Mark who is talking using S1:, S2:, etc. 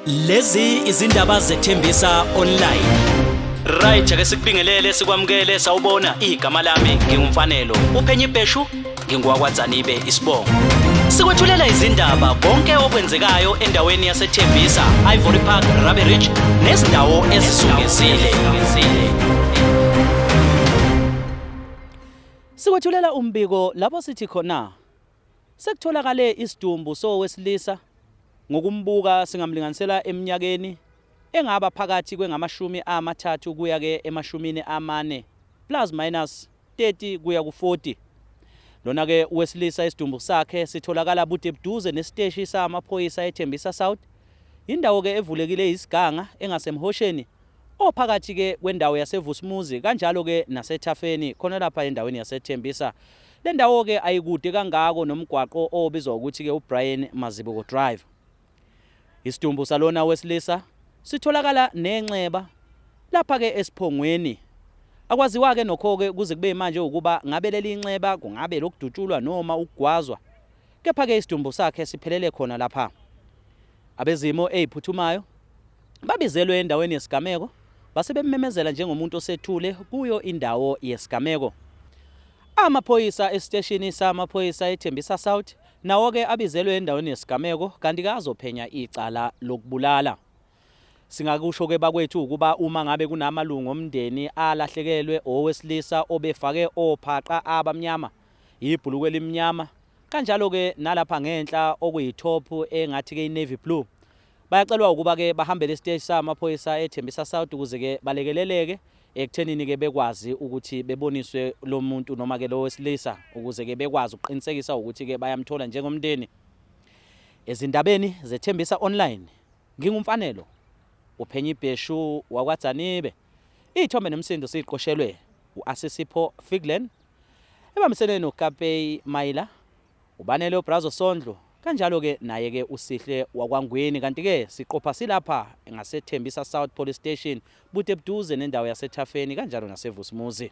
S1: Lezi izindaba zethembisa online. Right, ake sikubingelele sikwamukele sawubona igama lami ngingumfanelo. Uphenye ibheshu ngingowakwaDzanibe isibongo. Sikwethulela izindaba konke okwenzekayo endaweni yaseThembisa, Ivory Park, Rabie Ridge nezindawo ezizungezile. Sikwethulela umbiko lapho sithi khona sekutholakale isidumbu sowesilisa ngokumbuka singamlinganisela eminyakeni engaba phakathi kwengamashumi amathathu kuya ke emashumini amane plus minus 30 kuya ku-40. Lona ke wesilisa isidumbu sakhe sitholakala bude buduze nesiteshi samaphoyisa eThembisa South. Indawo ke evulekile isiganga engasemhosheni ophakathi ke kwendawo yaseVusumuzi kanjalo ke naseThafeni khona lapha endaweni yaseThembisa. Le ndawo ke ayikude kangako nomgwaqo obizwa ukuthi ke uBrian Mazibuko Drive. Isidumbu salona wesilisa sitholakala nenxeba lapha ke esiphongweni. Akwaziwa ke nokho ke kuze kube manje ukuba ngabe leli nxeba kungabe lokudutshulwa noma ukugwazwa. Kepha ke isidumbu sakhe siphelele khona lapha. Abezimo eziphuthumayo babizelwe endaweni yesigameko base bemmemezela njengomuntu osethule kuyo indawo yesigameko. Amaphoyisa esiteshini samaphoyisa eThembisa South nawo-ke abizelwe endaweni yesigameko kanti-ke azophenya icala lokubulala. Singakusho-ke bakwethu ukuba uma ngabe kunamalungu omndeni alahlekelwe owesilisa obefake ophaqa abamnyama, ibhulukwe elimnyama, kanjalo-ke nalapha ngenhla okuyithophu engathi-ke i-navy blue, Bayacelwa ukuba-ke bahambele esiteshi samaphoyisa eThembisa South ukuze-ke balekeleleke ekuthenini-ke bekwazi ukuthi beboniswe lo muntu noma-ke lo wesilisa ukuze-ke bekwazi ukuqinisekisa ukuthi-ke bayamthola njengomndeni. Ezindabeni zeThembisa Online, nginguMfanelo uphenya ibheshu wakwaDzanibe. Iy'thombe nomsindo siyiqoshelwe u-Asisipho Figlen ebambisene noKapei Mayila. Ubanele uBrazo Sondlo kanjalo ke naye ke uSihle wakwaNgwini kanti ke siqopha silapha ngaseThembisa South Police Station bude buduze nendawo yaseThafeni kanjalo naseVusumuzi.